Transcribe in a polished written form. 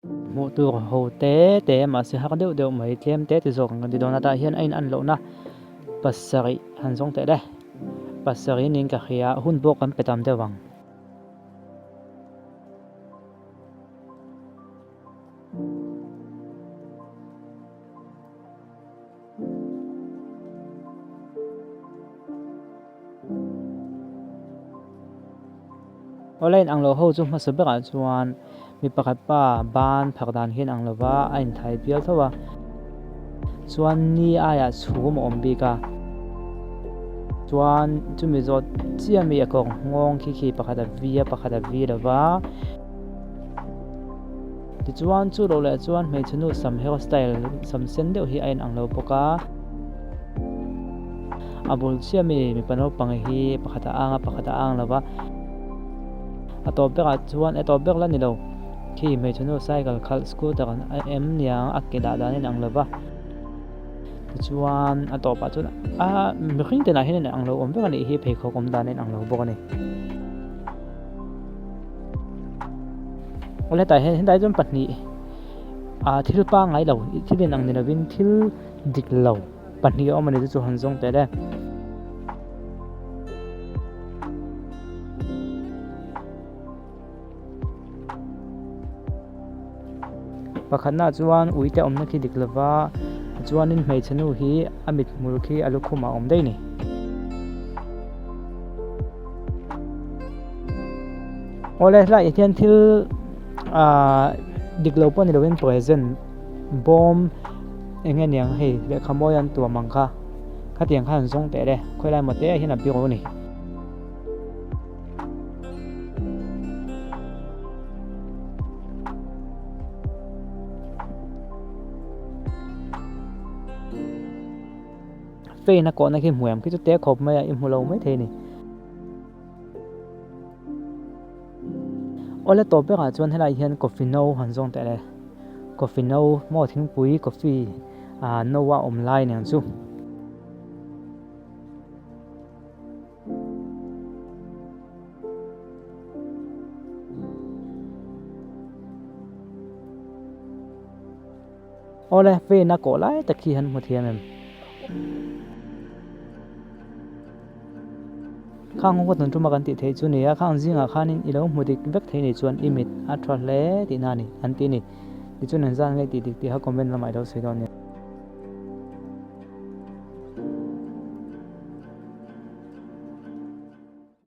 Hmuh tur ho te te mahse har deuh deuh mai tlem te te zawk ang kan ti dawn a tah hian a in an lohna pasarih han zawng teh le pasarih niin ka hria hun pawh kan pe tam deuh ang. Awlai in ang lo ho chu hmasa berah chuan mi pakhat pa ban phak dan hian ang lova a inthai bial tho a, chuan ni aiah chhum a awm bik a, chuan chumi zawt chiah mi a kawng nghawng khi khi pakhat a vi a pakhat a vi lova. Tichuan chu loh leh chuan hmeichhe nu sam hair style sam sen deuh hi a inang lo bawk a, a bul chiah mi mipa naupang hi pakhat a ang a pakhat a ang lo va, a tawp berah chuan a tawp ber la ni lo khi hmeichhe nu cycle khalh scooter an em niang a ke dah dan a inang lo va, tichuan a tawpah chuan a mihring te lah hian a inang lo awm vek a nih hi pheikhawk awm dan a inang lo bawk a ni. Awle tah hian hetah chuan pahnih ah thil pangngai lo thil inang ni lovin thil dik lo pahnih a awm a ni chu chu han zawng teh le. Pakhatnaah chuan uite awmna khi dik lova chuanin hmeichhe nu hi a mithmul khi a lukhumah a awm daih a ni. Awle helaiah hian thil ahh dik lo pawh ni lovin present bawm eng nge niang hei lehkha mawi an tuam ang kha khatiang khan an zawng teh le khawilai maw te ah hian a biro a ni. Fein a kawhna khi hmuh em khi chu te khawp mai a i hmu lo mai thei a ni. Awle tawp berah chuan helai hian coffee no han zawng teh le coffee no maw thingpui coffee ah no a awm lai nen chu. Awle vein a kawh lai tak hi han hmu thiam em? Khang ho kan tuma kan tih theih chu ni a, khang zingah khanin i lo hmu dik vek thei ni chuan i mit a tha hle tihna a ni an ti a ni. Tichuan an zan nge tih dik tih kha comment lamah i lo sawi dawn nia.